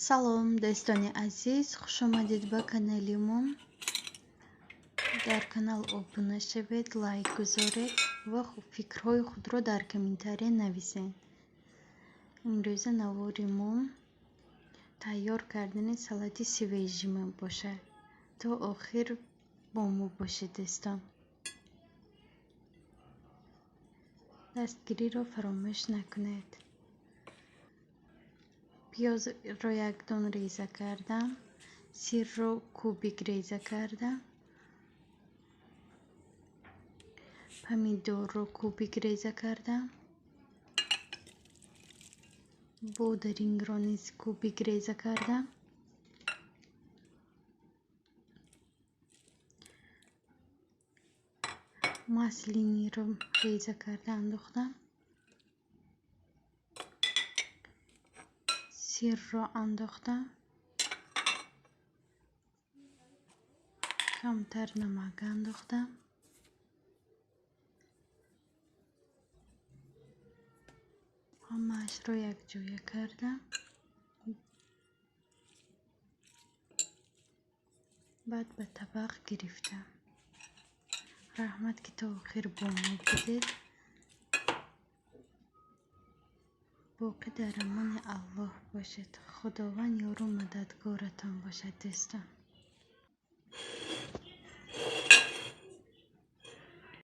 Салом, дӯстони азиз, хушомадед ба канали мо. Дар канал обуна шавед, лайк гузоред ва фикрҳои худро дар комментария нависед. Имрӯза навори мо тайёр кардани салати свежий мебошад. То охир бо мо бошед, дӯстон. Дастгириро фаромӯш накунед. Пиёзро якдон реза кардам, сирро кубик реза кардам, помидорро кубик реза кардам, бодирингро низ кубик реза кардам, маслиниро реза карда андохтам, сирро андохтам, камтар намак андохтам, ҳамаашро якҷоя кардам. Баъд ба табақ гирифтам. Раҳмат, ки то охир бо мо будед. Боқӣ дар амони Аллоҳ бошед. Худованд ёру мададгоратон бошад, дӯстон.